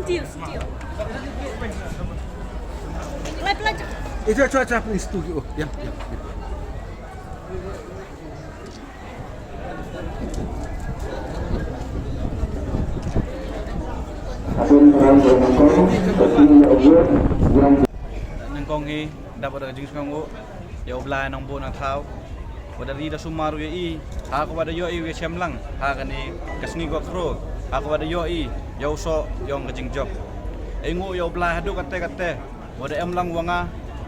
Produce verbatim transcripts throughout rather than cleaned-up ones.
Still, still. Lai pelajar. Itu cuaca pun situ. Oh, ya, ya. Nyngkong hi da bad da ka jingsngewnguh ïa U Blai Nongbuh Nongthaw. Wat da ri da sumar u ïa i ha kaba da ïoh i u ïa shem lang ha kane ka sngi ka khro, ha kaba da ïoh i ïa u soh ïong ka jingjop. Ai nguh ïa U Blai haduh katte katte wat da em lang wa nga,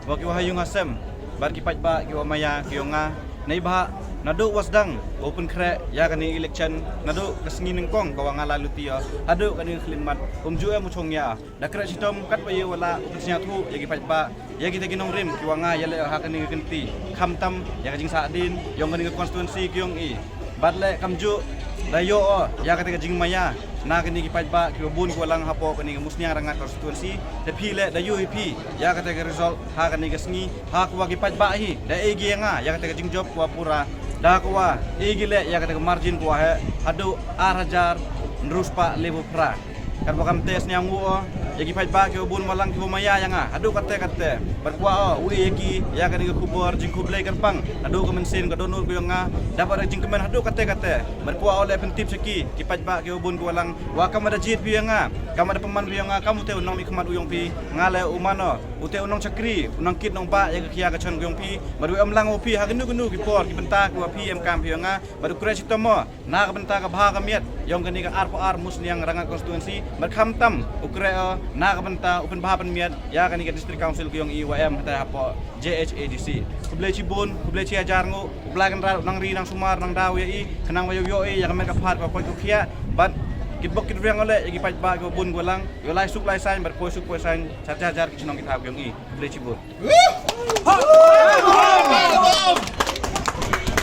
wa ki wa ha ïung ha sem bad ki paidbah ki wa maya ki ïong nga. Neibhah naduh wa sdang u pynkhreh ïa kane election, naduh ka sngi nyngkong ka wa nga la luti ïa haduh kane ka khyllipmat, um ju em u chong ïa. Da khreh shitom katba ïa wa la u pynsñiawthooh ïa ki paidbah, ïa kita ki nongrim ki wa nga ïaleh ha kane ka kynti, khamtam ïa ka jingsahdien ïong kane ka constituency ki ïong i. Bad leh kamjuh da ïoh ïa kata ka jingmaya na kane ki paidbah ki wa bun ki wa lang hapoh kane ka Musniang Rangad constituency. Te phi leh da ïoh hi phi ïa kata ka result ha kane ka sngi, ha ka wa ki paidbah hi da ei gi ïa nga ïa kata ka jingjop ka wa pura, da ka wa ei gi leh ïa kata ka margin ka wa heh haduh ar hajar hynriew spah laiphew phra. Katba kam te sñiawnguh o ïa ki paidbah ki wa bun wa lang ki wa maya ïa nga haduh katte katte. Bad kwah o u ïa ki ïa kane ka khubor jingkhublei kyrpang naduh ka mynsiem ka dohnud ka ïong nga da bad da jingkmen haduh katte katte. Bad kwah o leh pyntip sha ki ki paidbah ki wa bun ki wa lang, wa kam da jied phi ïa nga, kam da pynman phi ïa nga kam u te u nongmihkhmat u ïong phi. Nga leh u man o u te u nongshakri, u nongkit nongbah ïa ka khia ka chon ka ïong phi. Bad u em lang u phi ha kano kano ki por ki bynta ki wa phi em kam phi ïa nga. Bad u khreh shitom o na ka bynta ka bha ka miat ïong kane ka arphew ar Musniang Rangad constituency. Bad khamtam u khreh o na ka bynta u pynbha pynmiat ïa kane ka District Council ka ïong i wa em hatai hapoh J H A D C. Khublei chibun, khublei chi hajar nguh. U Blai Kynrad u nang ri nang sumar nang daw ïa i khnang wa ïoh ïoh i ïa ka met ka phad ka koit ka khiah. Bad kit bok kit riang o leh ïa ki paidbah ki wa bun ki wa lang, ïoh lai suk lai sain bad poi suk poi sain, char char char ki chnong ki thaw ki ïong i. Khublei chibun.